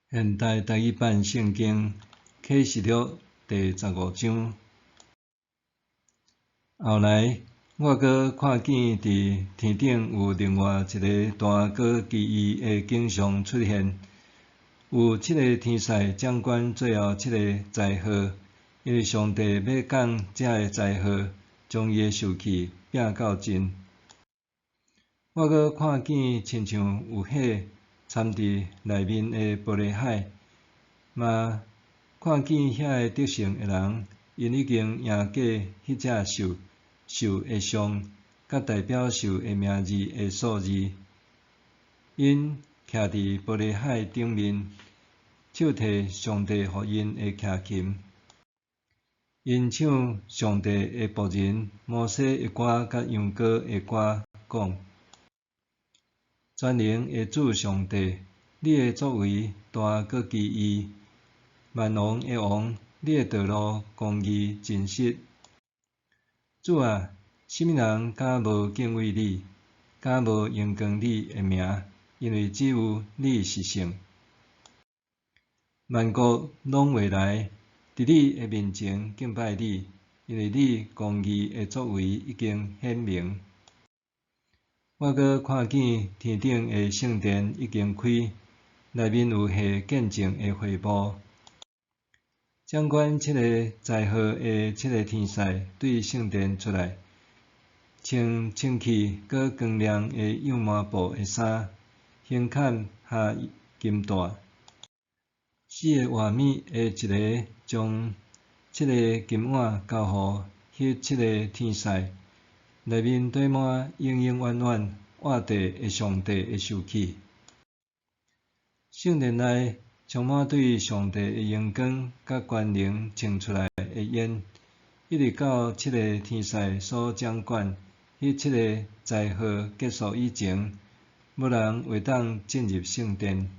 現代台語版聖經啟示錄第十五章。後來，我閣看見佇天頂有另外一个大閣奇異的景象出現，有七个天使掌管最後七个災禍，因為上帝欲降這个災禍，將伊的受氣摒到盡。我閣看見親像有火摻佇內面的玻璃海，嘛看見遐个得勝的人，𪜶已經贏過彼隻獸、獸的像，佮代表獸的名字的數字。𪜶徛佇玻璃海頂面，手提上帝予𪜶的徛琴。𪜶唱上帝的僕人摩西的歌佮羊羔的歌，講：全能的主上帝，你的作為大閣奇異，萬王的王，你的道路公義真實。主啊，啥物人敢無敬畏你，敢無榮光你的名？因為只有你是聖。萬國攏會來，佇你的面前敬拜你，因為你公義的作為已經顯明。我閣看見天頂的聖殿已經開，內面有下見證的會幕。掌管七个災禍的七个天使對聖殿出來，穿清氣閣光亮的羊毛布的衫，胸坎合金帶。四个活物的一个將七个金碗交予彼七个天使，內面綴滿永永遠遠活著的上帝的受氣。聖殿內充滿對上帝的榮光佮權能衝出來的煙，一直到七个天使所掌管彼七个災禍結束以前，無人會當進入聖殿。